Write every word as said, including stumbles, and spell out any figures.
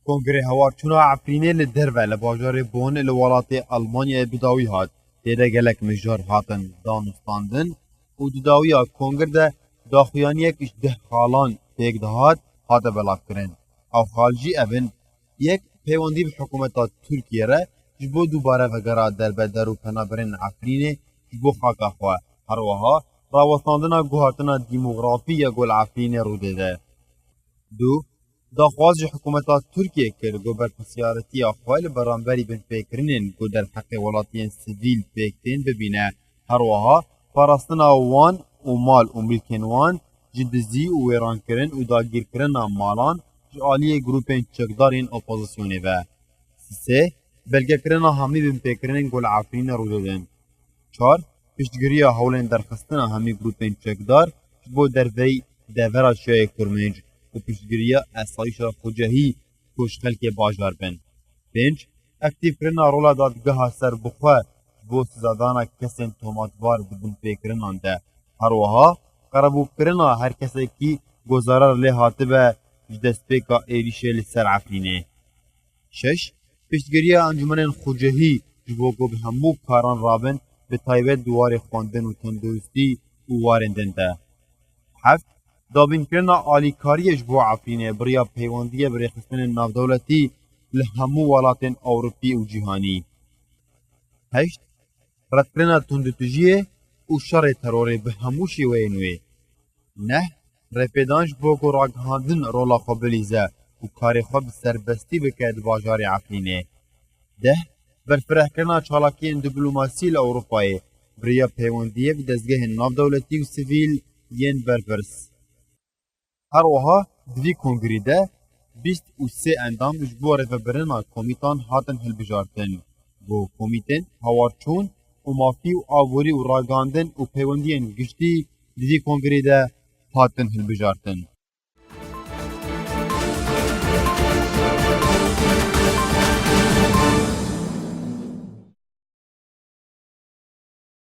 Kongrê Hewarçûna Efrînê li derve li bajarê Bonn li welatê Almanyayê bi dawî hat. Tê de gelek mijar hatin danûstandin û di dawiya kongir de daxuyaniyek ji deh xalan pêk dihat hate belavkirin. Ew xal jî ev in: yek, peywendî bi hikûmeta Tirkiyê re ji bo dubare vegera derbeder û penaberên Efrînê ji bo xaka xwe. Her wiha rawestandina guhertina demografî ya ku li Efrînê rû dide. Du, daxwaz ji hikûmeta Tirkiyê kir ku berpirsiyaretiya xwe li beramberî binpêkirinên ku derheqê welatiyên sivîl pêk tên bibîne. Her wiha parastina wan û mal û milkên wan ji dizî û wêrankirin û dagîrkirina malan ji aliyê grûpên çekdar yên opozisyonê ve. Sê, belgekirina hemî binpêkirinên ku li Efrînê rû didin. Çar, piştgiriya hewlên derxistina hemî grûpên çekdar ji bo derveyî devera Şiyayê Kurmênc û piştgiriya esayîşa xucehî ku ji xelkê bajar bin. Pênc, aktîfkirina rola dadgeha serbixwe ji bo sizadana kesên tomatbar di binpêkirinan de. Her wiha qerebûkirina her kesekî ku zarar lê hatibe ji destpêka êrîşê li ser Efrînê. Şeş, piştgiriya encûmenên xucehî ji bo ku bi hemû karan rabin, bi taybet di warê xwendin û tenduristî û warên din de. Heft, dabînkirina alîkariyê ji bo Efrînê bi riya peywendiyê bi rêxistinên navdewletî li hemû welatên Ewropî û cîhanî. Heşt, redkirina tundûtijiyê û şerê terorê bi hemû şêweyên wê. Neh, rêpêdan ji bo ku ragihandin rola xwe bilîze û karê xwe bi serbestî bike di bajarê Efrînê. Deh, berfirehkirina çalakiyên diplomasî li Ewropayê bi riya peywendiyê bi dezgehên navdewletî û sivîl yên berpirs. Her wiha di vî kongirî de bîst û sê endam ji bo rêvebirina komîtan hatin hilbijartin. Bo komîtên hewarçûn û mafî û aborî û ragihandin û peywendiyên giştî di vî kongirî de hatin hilbijartin.